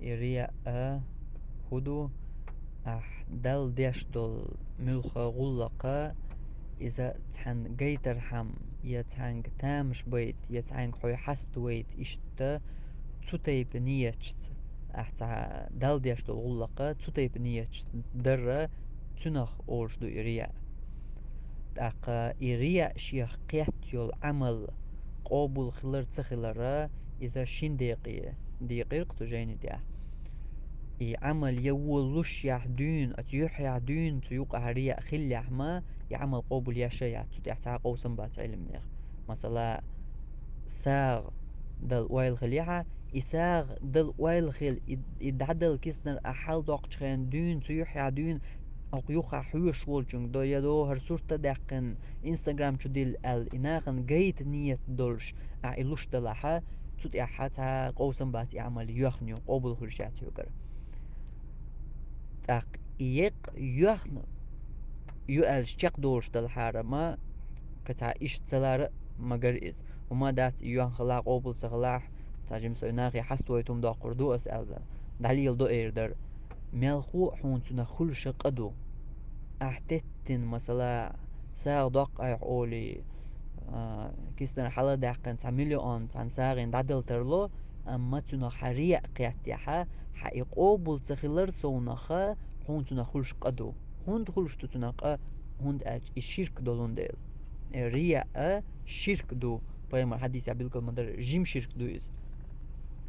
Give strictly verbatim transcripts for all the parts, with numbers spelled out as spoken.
И риаъ а хӀун ду? Ахь Далла деш долу муьлхха гӀуллакха, иза цхьаьна гайтархьама, я цхьаьнга тамаш байта, я цхьаьнга хьой хьаставайта, иштта цу тайпа нияташца, ахь цхьа Далла деш долу гӀуллакха цу тайпа нияташца дарра, цунах олуш ду и риаъ. ТӀаккха и риаъ шех кхетта йолу Ӏамал къобал хилар ца хилара, иза шин декъе дийкъира-кх цу жайни тӀехь. И Ӏамал я вон лушехь дуьйна, оцу юьххьехь дуьйна цу юкъахь риаъ хиллехь ма, и Ӏамал къобал еш а яц, цу тӀехь цхьа а къовсам бац Ӏилманех. Масала, сагӀа дала ойла хилехьа, и сагӀа дала ойла хила, и, и дӀадала киснар а хьал доккхучу хенна дуьйна, цу юьххьехь дуьйна, хӀокху юххехь хьоьжуш волчуьнга до, я до хӀара сурт а даьккхина, Instagram чу дилла аьлла, и нахана гайта ният долуш, ахь и луш далахьа, цу тӀехьа цхьа а къовсам бац и Ӏамал йоьхна ю, къобал хуьлуш яц хьоьгара. ТӀаккха и еккъа йоьхна ю аьлча чекхдолуш далахьара ма, кхин цхьа иштта ца лара а магара иза. ХӀума дац и йоьхна хилахь, къобал ца хилахь, цхьа жима со нахе хьаставайта хӀума доккхур ду ас аьлла, дӀалеладо эр дара. Мелхо а хьуна цунах хуьлуш а къа ду. Ахь теттина, масала, сагӀа доккху айхьа олий, а, киснара хьала а даьккхина цхьа миллион цхьана сагӀина дӀадала тарло, амма цунах хьан риаъ кхеттехьа, хьан и къобал ца хилар совнаха, хьуна цунах хуьлуш къа ду. ХӀунда хуьлуш ду цунах къа? ХӀунда аьлча и ширк долун дела. Э, риаъ а ширк ду, пайхамар хьадисехь билгал ма-дарра, жима ширк ду иза.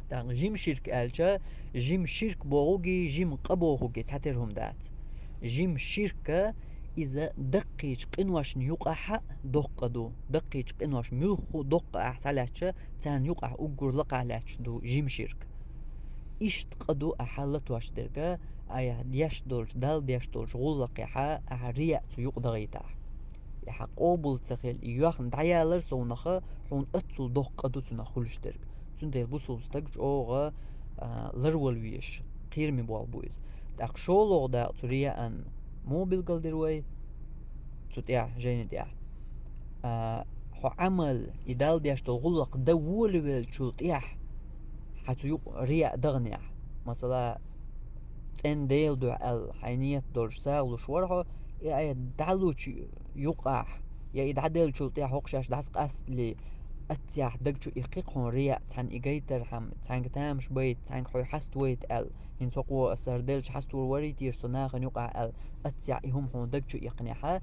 ТӀаккха жима ширк аьлча, жима ширк бохугий, жима къа бохугий цхьатерра хӀума дац. Жима ширк а иза даккхийчу къиношна юкъахь а доккха къа ду. Даккхийчу къинош муьлхха доккха къа ахь схьалаьцча, царна юкъахь уггар лакхахь лаьтташ ду жима ширк. Иштта къа ду ахьа латош дерг а, айхьа деш долчу, Далла деш долчу гӀуллакхехьа ахьа риаъ цу юкъа дахийтахь. И хьан къобал ца хила, и йоьхна дӀаялар совнаха, хьуна аццул доккха къа ду цунах хуьлуш дерг. Цундела бусулба стаг чӀогӀа, а, ларвала везаш, кхераме болх бу иза. ТӀаккха шолгӀа дакъа цу риаъан муха билгалдира вай? Цу тӀехь, жайна тӀехь. А, хьо Ӏамал, и Далла деш долу гӀуллакх дан волавеллачул тӀехь, хьан цу юкъа риаъ даханехь. Масала, цӀена Делан дуьхьа аьлла, хьайн ният долуш сагӀа луш вара хьо, и айхьа дӀалучу юкъахь, я и дӀаделлачул тӀехь хӀокху шаьш дӀасакъастале, аццехь даг чу иккхи-кх хьуна риаъ, цхьаьна и гайтархьама, цхьаьнга тамаш байта, цхьаьнга хьой хьаставайта аьлла. ХӀинца хӀокхо аса хӀара делча хьастор варий теша со нахана юкъахь аьлла, аццехь и хӀума хьуна даг чу иккхинехьа,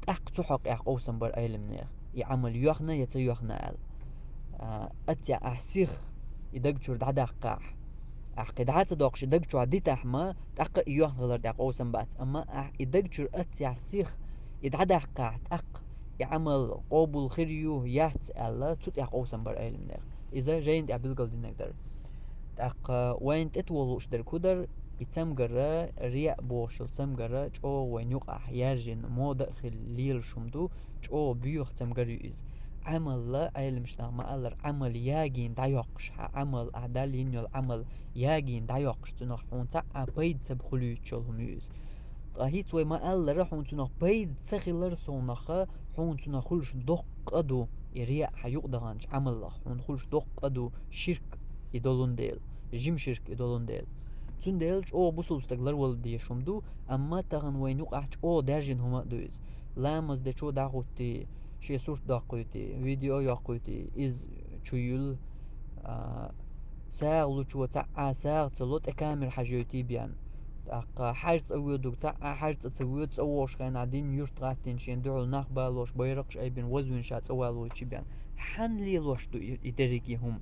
тӀаккха цу хьокъехь къовсам бара Ӏеламнех, и Ӏамал йоьхна я ца йоьхна аьлла. А, аццехь ахь сиха и даг чуьра дӀадаккхахь, ахь кхин дӀа а ца доккхуш и даг чохь дитахь ма, тӀаккха и йоьхна хилар тӀехь къовсам бац, амма ахь и даг чуьра аццехь сиха и дӀадаккхахь, тӀаккха и Ӏамал къобал хир ю, яц аьлла, цу тӀехь къовсам бара Ӏеламнех. Иза жайна тӀехь билгалдинарг дара. ТӀаккха вайна тӀетоха лууш дерг хӀун дара? И цамгар, риаъ бохуш йолу цамгар чӀогӀа вайна юкъахь яьржина, мода а хилла лелаш хӀума ду, чӀогӀа боьха цамгар ю иза. Ӏамал, Ӏеламчу наха ма-аллара, Ӏамал ягийна дӀайоккхуш, хьан Ӏамал, ахь Далла йина йолу Ӏамал ягийна дӀайоккхуш, цунах хьуна цхьа а пайда ца хуьлуьйтуш йолу хӀума ю иза. Ткъа хӀинца вай ма-аллара, хьуна цунах пайда ца хилар совнаха, хьуна цунах хуьлуш доккха къа ду, и риаъ хьан юкъа даханчу Ӏамаллах, хьуна хуьлуш доккха къа ду, ширк и долун дела, жима ширк и долун дела. Цундела чӀогӀа бусулба стаг ларвала дезаш хӀума ду, амма тахана вайна юкъахь чӀогӀа даьржина хӀума а ду иза. Ламаз дечо дӀахӀуттий, шен сурт доккхуьйтий, видео йоккхуьйтий, иза чу юьллу, а, сагӀа лучо цхьа а сагӀа ца ло, тӀе камера хьажойтий бен. ТӀаккха хьаьж цӀа воьдург цхьа а хьаьж цӀа ца воьду, цӀа вогӀуш хенахь дин юрт гӀаттина, шен дуьхьал нах балош, байракхаш айбина, вазвина ша цӀа валавойтий бен. Хьан лелош ду и, и дерриге хӀума?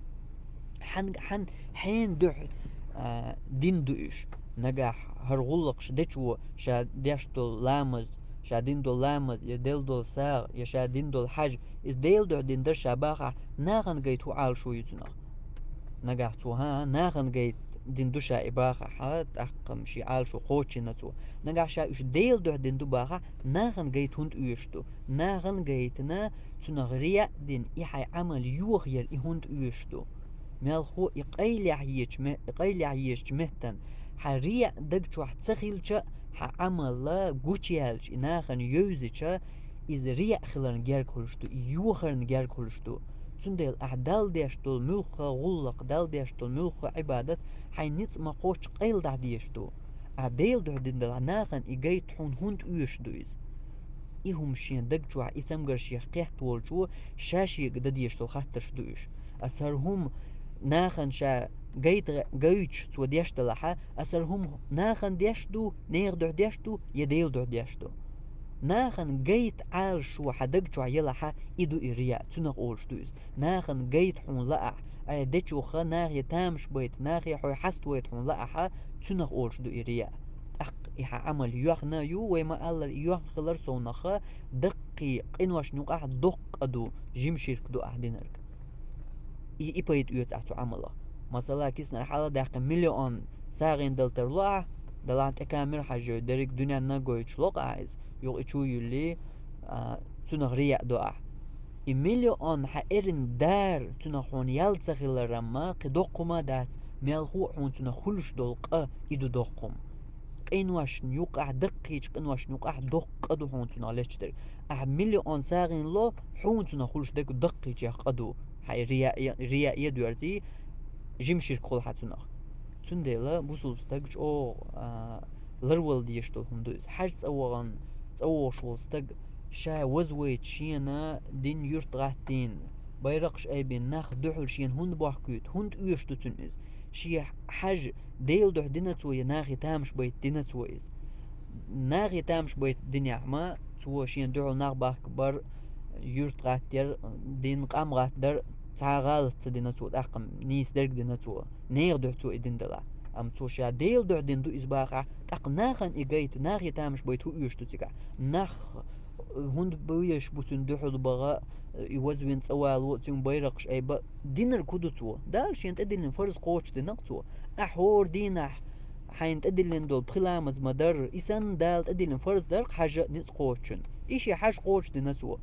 Хьан, хьан, хьенан дуьхьа, а, дин ду уьш? Нагахь хӀара гӀуллакхаш дечо ша деш долу ламаз, ша дин долу ламаз, я делла долу сагӀа, я ша дин долу хьаьж, иза Делан дуьхьа дин дара ша бахахь, нахана гайта хӀун Ӏалашо ю цунах? Нагахь цо, хӀан, нахана гайта дин ду ша и бахахь, тӀаккха-м шен Ӏалашо кхочушйина цо. Нагахь ша уьш Делан дуьхьа дин ду бахахь, нахана гайта хӀунда оьшуш ду? Нахана гайтина, цунах риаъ а дина, и хьайн Ӏамал йохаяр и хӀунда оьшуш ду? Мелхо и къайлехь ечу ме-, и къайлехь ечу меттан хьан риаъ даг чохь ца хилча а, хьан Ӏамал гучуяьлча, и нахана йевзича, иза риаъ хиларна герга хуьлуш ду, и йохарна герга хуьлуш ду. Цундела ахь Далла деш долу муьлхха гӀуллакх, Далла деш долу муьлхха Ӏибадат хьайн ницкъ ма кхоччу къайладахь дезаш ду. Ахь Делан дуьхьа дина делахь, нахана и гайта хьуна хӀунда оьшуш ду иза? И хӀума шен даг чохь, и цамгар шех кхетта волчо ша шега дан дезаш долу хаттарш ду уьш. Аса хӀара хӀума нахана ша гайта, гойтуш цо деш далахьа, аса хӀара хӀума нахана деш ду, нехан дуьхьа деш ду, я Делан дуьхьа деш ду? Нахана гайта Ӏалашо хьан даг чохь елахьа, и ду и рияъ, цунах олуш ду иза. Нахана гайта хьуна лаахь, ай дечуха нахе тамаш байта, нахе хьой хьаставайта хьуна лаахьа, цунах олуш ду и рияъ. ТӀаккха и хьан Ӏамал йоьхна ю, вай ма-аллара, и йоьхна хилар совнаха, даккхий къиношна юкъахь доккха къа ду, жима ширк ду ахь динарг. И, и пайда оьцу ахь цу Ӏамалах. Масала, киснара хьала даьккхи миллион сагӀина дала тарло ахь, далахь тӀе камера хьажжой, дерриг дуьненна гойтуш ло-кх ахь иза, юха и чу юьллий, а, цунах рияъ до ахь. И миллион хьан эрна дара, цунах хьуна ял ца хилар-м кхин доккха хӀума дац, мелхо а хьуна цунах хуьлуш долу къа, и ду доккха хӀума. Къиношна юкъахь, даккхийчу къиношна юкъахь доккха къа ду хьуна цунах лечдерг. Ахь миллион сагӀина ло, хьуна цунах хуьлуш дерг даккхийчех къа ду. Хьайн рияъ, рияъ е доьрзий, жима ширк хуьлу хьан цунах. Цундела бусулба стаг чӀогӀа, а, ларвала дезаш долу хӀума ду иза. Хьажа цӀа вахана, цӀа вогӀуш волу стаг ша вазвайта шена дин юрт гӀаттийна, байракхаш айбина нах дуьхьал шена хӀунда бохкуьйту, хӀунда оьшуш ду цунна иза? Шен хьажа Делан дуьхьа дина цо я нахе тамаш байта дина цо иза? Нахе тамаш байта динехь ма, цо шена дуьхьал нах бахка бар, юрт гӀаттаяр, дин къам гӀаттадар, цхьа а гӀалат ца дина цо, тӀаккха нийса дерг дина цо, нехан дуьхьа цо и дина делахь. Амма цо ша Делан дуьхьа дина ду иза бахахь, тӀаккха нахана и гайта, нахе тамаш байта хӀун оьшуш ду цигахь? Нах хӀунда безаш бу цуьнан дуьхьал баха, и вазвина цӀа вало, цуьнан байракхаш айба, динарг хӀун ду цо? Дала шена тӀедиллина фарз кхочушдина-кх цо. Ахь хӀора дийнахь хьайна тӀедиллина долу пхи ламаз ма дарра, и санна Дала тӀедиллина фарз дара-кх хьажа ницкъ кхочучунна. И шен хьажа кхочушдина цо.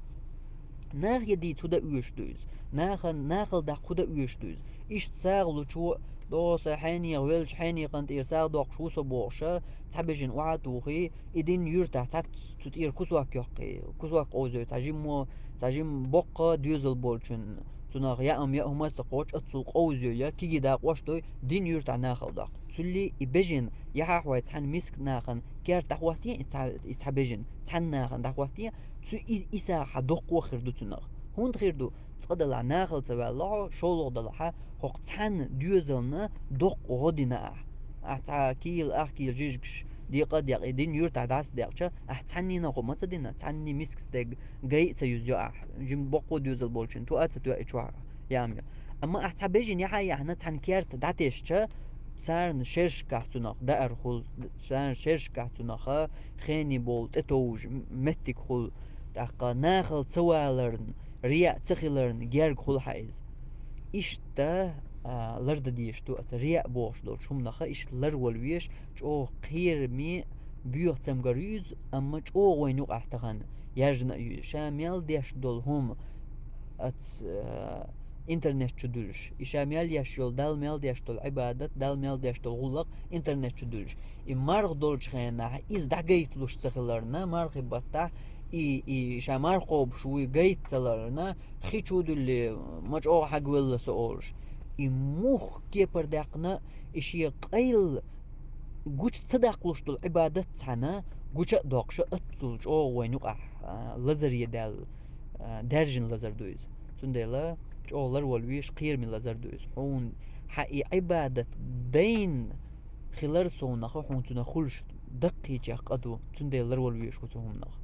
Нахе дийца хӀун дан оьшуш ду иза? Нахана нахала даккха хӀун дан оьшуш ду иза? Иштта сагӀа лучо, догӀу сайн хьенехан веллачу хьенекхан тӀера сагӀа доккхуш ву со бохуша, цхьа бежана охьа а тухий, и дин юьртахь цхьацца цу тӀера кусок йоккхий, кусок къовзайой, цхьа жиммо, цхьа жима боккха доьзал болчунна, цунах яа-м яа хӀума а ца кхочуш, аццул къовзайой, я кегий дакъош дой, дин юьртахь нахала доккху. Цуьллий и бежана, яхьахь вай цхьана миска нахана керта дӀахӀоттае и цхьа, и цхьа бежана, цхьана нахана дӀахӀоттае, цу и, и сагӀа хьан доккхо а хир ду цунах. ХӀунда хир ду? Цкъа далахь нахала ца ваьлла хьо, шолгӀа далахьа, хӀокху цхьана доьзална доккха гӀо дина ахь. Ахь цхьа кийла, ах кийла жижигаш декъа а декъий, дин юьртахь дӀаса а декъча, ахь цхьаннина хӀума ца дина, цхьанний мискаца дерг гай а ца юзайо ахь, жима боккхо доьзал болчунна тоа а ца тоа и чохь яа-м йо. Амма ахь цхьа бежана яхьа а яьхьна, цхьана керта дӀатесча, царна шершкахь цунах даар хуьлу, царна шершкахь цунаха хене бовла тӀетовжа меттиг хуьлу, тӀаккха нахала ца валарна, рияъ ца хиларна герга хуьлу хьан иза. Иштта, а, лардан дезаш ду аса рияъ бохуш долчу хӀуманаха, иштта ларвала везаш, чӀогӀа кхераме боьха цамгар ю иза, амма чӀогӀа вайна юкъахь тахана яьржина а ю иза. Ша мел деш долу хӀума, аца, а, интернет чу дуьллуш, и ша мел еш йолу, Далла мел деш долу Ӏибадат, Далла мел деш долу гӀуллакх интернет чу дуьллуш. И марха долчу хенахь иза дӀагайталуш ца хиларна, мархи баттахь и, и ша марха кхобуш вуй гайта ца ларна, хи чу дуьллий, ма чӀогӀа хьагвелла со олуш. И мух кепара даьккхина, и шен къайла гуча ца даккхалуш долу Ӏибадат цхьана гуча а доккхуша, аццул чӀогӀа вайна юкъахь, а, лазаре даьлла, а, даьржина лазар ду иза. Цундела чӀогӀа ларвала везаш кхераме лазар ду иза. Хьуна хьан и Ӏибадат дайна хилар совнаха хьуна цунах хуьлуш даккхийчех къа ду, цундела ларвала везаш ву цу хӀуманах.